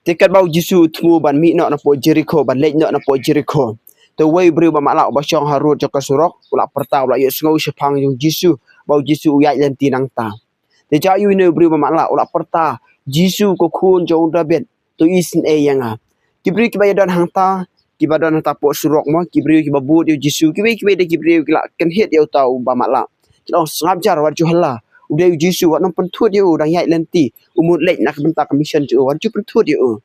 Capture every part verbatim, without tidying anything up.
Te katba u Jisu u thmu ban mih noh napoh Jerikho, ban leit noh napoh Jerikho, te uwei u briew ba matlah uba shong ha rud jong ka surok u la pyrta, u la ïohsngew shaphang jong u Jisu ba u Jisu u ïaid lynti nangta. Te jia ïa une u briew ba matlah u la pyrta, Jisu, ko khun jong u Dabid, to isynei ïa nga. Ki briew kiba ïadon hangta, kiba don hangta poh surok mo, ki briew kiba bud ïa u Jisu, kiwei kiwei de ki briew ki la kynhit ïa uta uba matlah. Ki la ong, sngap jar, wat ju halla, u dei u Jisu, wat nym pynthut ïa u, u dang ïaid lynti, u mut leit na ka bynta ka mission jong u, wat ju pynthut ïa u.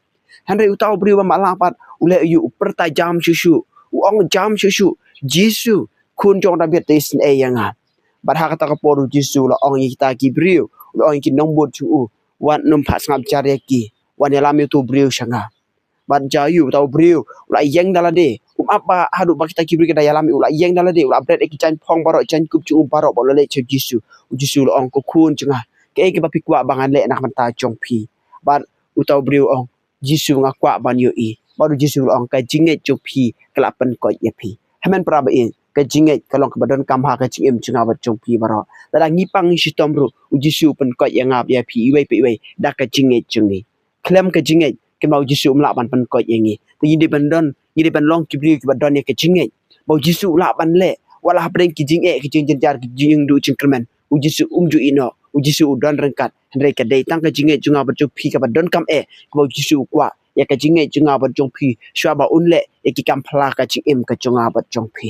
Hynrei uta u briew ba matlah pat u leh aïu? U pyrta jam shuh shuh, u ong jam shuh shuh, Jisu, khun jong u Dabid, to isynei ïa nga. Bad ha kata ka por u Jisu u la ong ïa kita ki briew, u la ong ïa ki nongbud jong u, wat nym phah sngap jar ïa ki, wan ïalam ïa uto u briew sha nga. Bad jia ïa uta u briew u la ïeng da lade, um ap ba haduh ba kita ki briew ki da ïalam ïa u, u la ïeng da lade, u la bret ïa ki jaiñphong baroh, jaiñkup jong u baroh, bad u la leit sha u Jisu. U Jisu u la ong, ko khun jong nga, kaei kaba phi kwah ba ngan leh na ka bynta jong phi? Bad uta u briew u ong, Jisu, nga kwah ban ïohi. Bad u Jisu u la ong, ka jingngeit jong phi ka la pynkoit ïa phi. Hynmen para baieit, ka jingngeit ka long kaba donkam ha ka jingim jong nga bad jong phi baroh. Lada ngi pang ngi shitom ruh, u Jisu u pynkoit ïa nga bad ïa phi iwei pa iwei da ka jingngeit jong ngi. Khlem ka jingngeit, kynmaw u Jisu um lah ban pynkoit ïa ngi. Te ngi dei ban don, ngi dei ban long ki briew kiba don ïa ka jingngeit ba u Jisu u lah ban leh, wat la hapdeng ki jingeh, ki jingjynjar, ki jingduh jingkyrmen, u Jisu um ju ïeh noh. U Jisu u don ryngkat. Hynrei ka dei tang ka jingngeit jong nga bad jong phi kaba donkam eh, kaba u Jisu u kwah ïa ka jingngeit jong nga bad jong phi, shuwa ba un leh ïa ki kam phylla ka jingim ka jong nga bad jong phi.